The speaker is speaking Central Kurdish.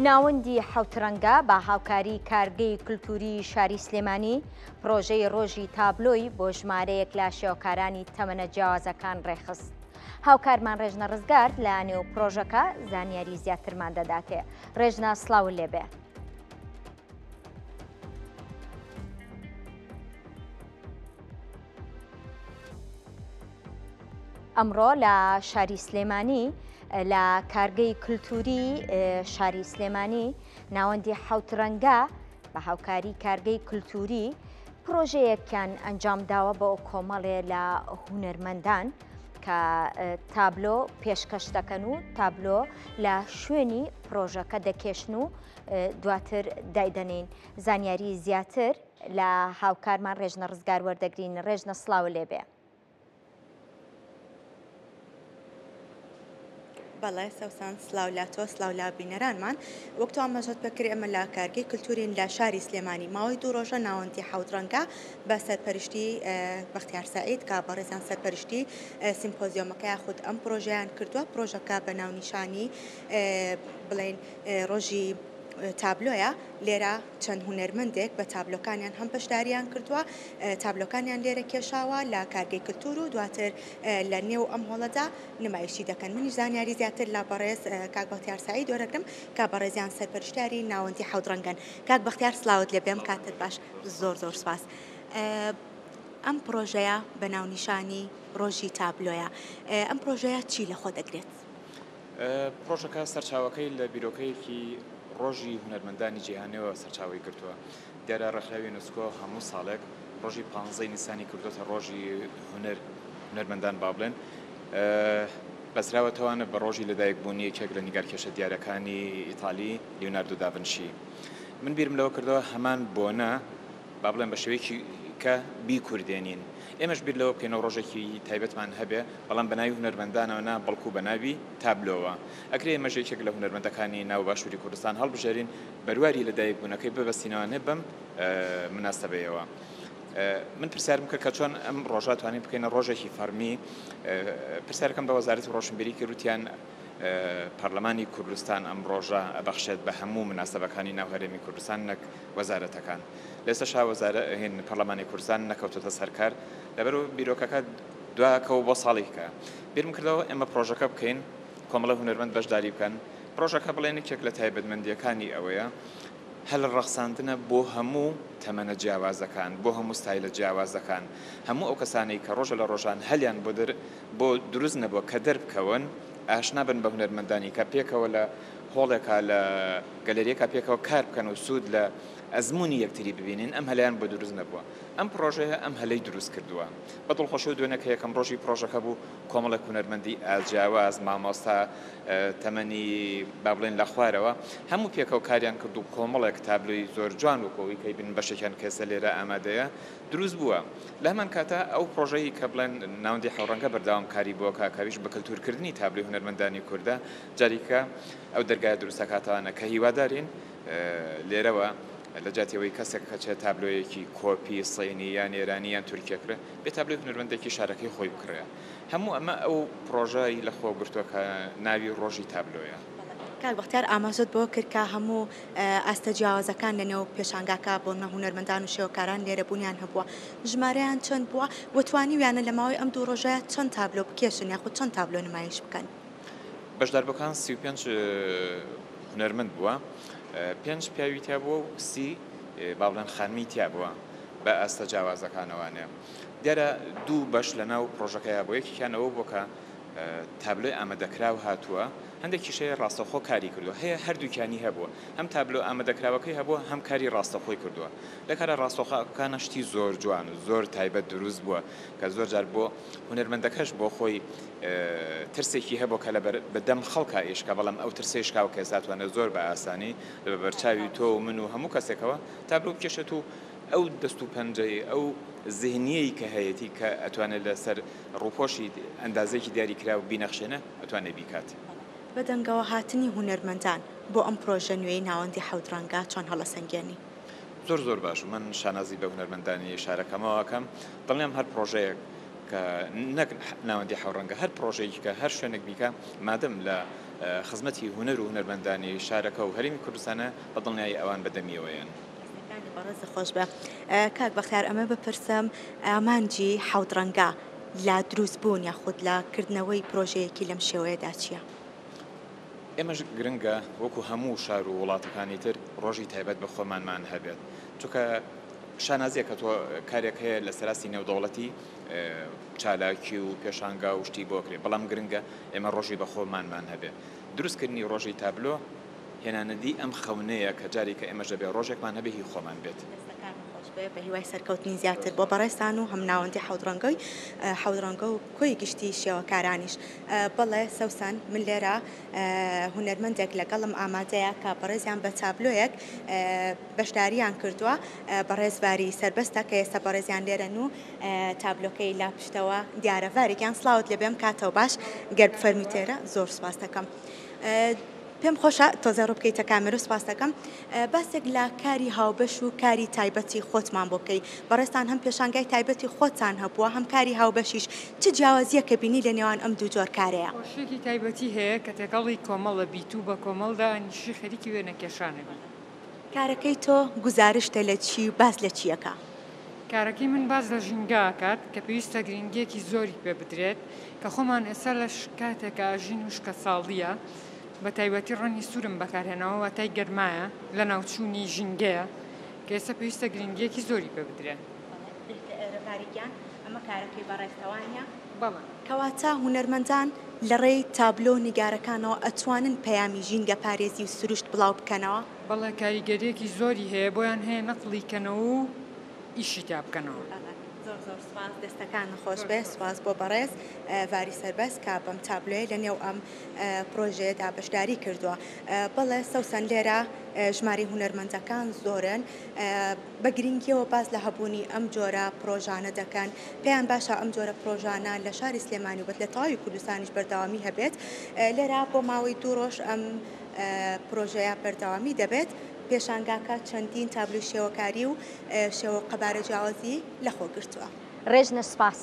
ناوەندی حەوتڕەنگە بە هاوکاری کارگەی کلتوری شاری سلێمانی پرۆژەی ڕۆژی تابلۆی بۆ ژمارەیەک لە شێوەکارانی تەمەنە جیاوازەکان ڕێکخست. هاوکارمان ڕێژنە ڕزگار لە نێو پرۆژەکە زانیاری زیاترمان دەداتێ. ڕێژنە سڵاوت لێبێ. ئەمڕۆ لە شاری سلێمانی لە کارگەی کللتوری شاری سلێمانی ناوەندی حەوت ڕەنگە بە هاوکاری کارگەی کللتوری پرۆژەیەکیان ئەنجام داوە بۆ کۆمەڵێ لە هونەرمەندان کە تابلۆ پێشکەش دەکەن و تابلۆ لە شوێنی پرۆژەکە دەکێشن و دواتر دایدەنین زانیاری زیاتر لە هاوکارمان ڕێژنە ڕزگار وەردەگرین ڕێژنە سڵاو لێبێ. بەڵێ سەوسان سلاو لە تۆ سلاو لە بینەرانمان وەک تۆ ئاماژەت پێکرد ئێمە لە کارگەی کلتورین لە شاری سلێمانی ماوەی دوو ڕۆژە ناوەندی حەوت ڕەنگە بە سەرپەرشتی بەختیار سەعید کە بەڕێزیان سەرپەرشتی سیمپۆزیۆمەکە یاخود ئەم پرۆژەیان کردووە پرۆژەکە بە ناونیشانی بڵێن ڕۆژی تابلۆیە لێرە چەند هونەرمەندێک بە تابلۆکانیان هەم بەشداریان کردووە، تابلۆکانیان لێرە کێشاوە لە کارگەی کلتور و دواتر لە نێو ئەم هۆڵەدا نمایشی دەکەن. منیش زانیاری زیاتر لە بەڕێز کاک بەختیار سەعید وەرەگرم کە بەڕێزیان سەرپەرشتیاری ناوەندی حەوت ڕەنگەن. کاک بەختیار سڵاوت لێ بێم کاتت باش. زۆر زۆر سپاس. ئەم پڕۆژەیە بە ناونیشانی ڕۆژی تابلۆیە. ئەم پڕۆژەیە چی لەخۆ دەگرێت؟ پڕۆژەکە سەرچاوەکەی لە بیرۆکەیەکی ڕۆژی هونەرمەندانی جیهانیەوە سەرچاوەی گرتووە. دیارە ڕێکخراوی یونسکۆ هەموو ساڵێک ڕۆژی پانزەی نیسانی کردووەتە ڕۆژی هونەر، هونەرمەندان با بڵێن، بەستراوەتەوانە بە ڕۆژی لەدایکبوونی یەکێک لە نیگارکێشە دیارەکانی ئیتالی لیوناردۆ داڤنشی. من بیرم لەوە کردەوە هەمان بۆنە با بڵێم بە شێوەیەکی کە بیکوردێنین. ئێمەش بیر لەوە بکەینەوە ڕۆژێکی تایبەتمان هەبێ، بەڵام بە ناوی هونەرمەندانەوە نا، بەڵکو بە ناوی تابلۆوە. ئەکرێ ئێمەش یەکێک لە هونەرمەندەکانی ناو باشووری کوردستان هەڵبژێرین، بەرواری لەدایکبوونەکەی ببەستینەوە بەم موناسەبەیەوە. من پرسیارم کرد کە چۆن ئەم ڕۆژە توانین بکەینە ڕۆژێکی فەڕمی، پرسیارەکەم بە وەزارەتی ڕۆشنبیری کرد، وتیان پەرلەمانی کوردستان ئەم ڕۆژە ئەبەخشێت بە هەموو موناسەبەکانی ناو هەرێمی کوردستان نەک وەزارەتەکان. لە ئێستاشا وەزارە هین پەرلەمانی کوردستان نەکەوتۆتە سەر کار، لەبەرئەوە بیرۆکەکە دواکەوە بۆ ساڵی کە. بیرم کردەوە ئێمە پرۆژەکە بکەین، کۆمەڵە هونەرمەند بەشداری بکەن، پرۆژەکە بڵێن یەکێک لە تایبەتمەندییەکانی ئەوەیە هەل ڕەخساندنە بۆ هەموو تەمەنە جیاوازەکان، بۆ هەموو ستایلە جیاوازەکان، هەموو ئەو کەسانەی کە ڕۆژە لە ڕۆژان هەلیان بۆ دەر بۆ دروست نەبووە کە دەربکەون، ئاشنا بن بە هونەرمەندانی کە پێکەوە لە هۆڵێکا لە گەلەریەکا پێکەوە کار بکەن و سوود لە ئەزموونی یەکتری ببینن، ئەم هەلەیان بۆ دروست نەبووە. ئەم پڕۆژەیە ئەم هەلەی دروست کردووە. بە دڵخۆشیەوە دوێنێ کە یەکەم ڕۆژی پڕۆژەکە بوو، کۆمەڵێک هونەرمەندی جیاواز، مامۆستا، تەمەنی با بڵێین لە خوارەوە، هەموو پێکەوە کاریان کرد و کۆمەڵێک تابلۆی زۆر جوان وەکو ئەوەی کە ئەیبینن بەشێکیان کە ئێستا لێرە ئامادەیە، دروست بووە. لە هەمان کاتا ئەو پڕۆژەی کە بڵێن ناوەندی حەوڕەنگە بەردەوام کاری بۆ کە ئەویش بە کەلتوورکردنی تابلۆی هونەرمەندانی کوردە، جارێکە ئەو دەرگایە دروست دەکاتەوانە کە هیوادارین لێرەوە لە جیاتی ئەوەی کەسێک کەچێ تابلۆیەکی کۆپی صینی یان ئێرانی یان تورکیە کرێ بێ تابلۆی هونەرمەندێکی شارەکەی خۆی بکڕێ. هەموو ئەمە ئەو پڕۆژەی لە خۆ گرتووە کە ناوی ڕۆژی تابلۆیە. کاک بەختیار ئاماژەت بەوە کرد کە هەموو ئاستە جیاوازەکان لە نێو پێشانگاکە بۆ نمونە هونەرمەندان و شێوەکاران لێرە بوونیان هەبووە، ژمارەیان چەند بووە و توانیویانە لە ماوەی ئەم دوو ڕۆژە چەند تابلۆ بکێشن یاخود چەند تابلۆ نمایش بکەن؟ بەشداربووەکان 35 هونەرمەند بووە، پێنج پیاوی تیا بووە و 30 با بڵێن خانمی تیا بووە بە ئاستە جیاوازەکانەوانێ. دیارە دوو بەش لە ناو پڕۆژەکەیا بووە، یەکێکیان ئەوە بووە کە تابلۆی ئامادەکراو هاتووە، هەندێکیش هەیە ڕاستەوخۆ کاری کردووە، هەیە هەردووکیانی هەبووە، هەم تابلۆ ئامادەکراوەکەی هەبووە، هەم کاری ڕاستەوخۆی کردووە. لە کارە ڕاستەوخۆکانە شتی زۆر جوان و زۆر تایبەت دروست بووە کە زۆر جار بۆ هونەرمەندەکەش بۆ خۆی ترسێکی هەبووە کە لەبەر بە دەم خەڵکا ئیش کا، بەڵام ئەو ترسەی شکاوە کە ئێستا توانێت زۆر بە ئاسانی لە بەرچاوی تۆ و من و هەموو کەسێکەوە تابلۆ بکێشێت و ئەو دەست و پەنجەی ئەو زهنیەی کە هەیەتی کە ئەتوانێت لەسەر ڕووپۆشی ئەندازەیەکی دیاری کراو بینەخشێنێ ئەتوانێ بیکات. بە دەنگەوە هاتنی هونەرمەندان بۆ ئەم پرۆژە نوێی ناوەندی حەوت ڕەنگە چۆن هەڵەسەنگێنی؟ زۆر زۆر باش من شانازی بە هونەرمەندانی شارەکەمەوە ئەکەم دڵنیام هەر پرۆژەیەک کە نەک ناوەندی حەوت ڕەنگە هەر پرۆژەیەکی کە هەر شوێنێک بیکا مادەم لە. خزمەتی هونەر و هونەرمەندانی شارەکە و هەرێمی کوردستانە، بە دڵنیایی ئەوان بە دەمیەوەیەن. دەستەکانی بەڕێزت خۆش بێ. کاک بەختیار ئەمە بپرسم ئامانجی حەوت ڕەنگە لە دروست بوون یاخود لە کردنەوەی پرۆژەیەکی لەم شێوەیەدا چییە؟ ئێمەش گرنگە وەکو هەموو شار و وڵاتەکانی تر ڕۆژی تایبەت بە خۆمانمان هەبێت، چونکە شانازیە کە تۆ کارێک هەیە لە سەراستی نێودەوڵەتی چالاکی و پێشانگا و شتی بۆ کرێ، بەڵام گرنگە ئێمە ڕۆژی بە خۆمانمان هەبێ. دروستکردنی ڕۆژی تابلۆ هێنانەدی ئەم خەونەیە کە جارێکە ئێمەش دەبێ ڕۆژێکمان هەبێ هی خۆمان بێت. دەستەکانت خۆش بێ، بە هیوای سەرکەوتنی زیاتر بۆ بەڕێزتان و هەم ناوەندی حەوت ڕەنگە و کۆی گشتی شێوەکارانیش. بەڵێ سەوسەن، من لێرە هونەرمەندێک لەگەڵم ئامادەیە کە بەڕێزیان بە تابلۆیەک بەشداریان کردووە، بەڕێز ڤاری سەربەستە کە ئێستا بەڕێزیان لێرەن و تابلۆکەی لە پشتەوە دیارە. ڤاری گیان سڵاوت لێ بێم، کاتەوە باش، گەر بفەرمووی تێرە زۆر سوپاس دەکەم. پێم خۆشە تۆزێ ڕوو بکەیتە کامێرە و سوپاس دەکەم باسێک لە کاری هاوبەش و کاری تایبەتی خۆتمان بۆ بکەی. بەڕێزتان هەم پێشانگای تایبەتی خۆتان هەبووە هەم کاری هاوبەشیش، چ جیاوازییەکە بینی لە نێوان ئەم دوو جۆر کارەیە؟ خۆشیەکی تایبەتی هەیە کە تێکەڵی کۆمەڵە بیت و بە کۆمەڵ دانیشی خەریکی وێنەکێشانە بی. کارەکەی تۆ گوزارشتە لە چی و باس لە چی ئەکا؟ کارەکەی من باس لە ژینگە ئەکات کە پێویستە گرینگیەکی زۆری پێ بدرێت کە خۆمان ئێستا لە کاتێکا ئەژین وشکەساڵیە بە تایبەتی ڕەنگی سوورم بەکارهێناوە واتای گەرمایە لەناوچوونی ژینگەیە کە ئێستا پێویستە گرینگیەکی زۆری پێ بدرێ. بەڵێ گیان ئەمە کارەکەی بەڕێزتەوانە. بەڵێ. کەواتە هونەرمەندان لە ڕێی تابلۆ و نیگارەکانەوە ئەتوانن پەیامی ژینگەپارێزی و سروشت بڵاو بکەنەوە؟ بەڵێ کاریگەریەکی زۆری هەیە بۆیان هەیە نەقڵی کەنەوە و ئیشی تیا بکەنەوە. زۆر زۆر سوپاس دەستەکانت خۆش بێ سوپاس بۆ بەڕێز ڤاری سەربەست کە بەم تابلۆیە لە نێو ئەم پرۆژەیەدا بەشداری کردووە. بەڵێ سەوسەن لێرە ژمارەی هونەرمەندەکان زۆرن بە گرنگیەوە باس لە هەبوونی ئەم جۆرە پرۆژانە دەکەن پێیان باشە ئەم جۆرە پرۆژانە لە شاری سلێمانی و لە تەواوی کوردستانیش بەردەوامی هەبێت لێرە بۆ ماوەی دوو ڕۆژ ئەم پرۆژەیە بەردەوامی دەبێت پێشانگاکە چەندین تابلۆی شێوەکاری و شێوە و قەبارە جیاوازی لەخۆ گرتووە. ڕێژنە سوپاس.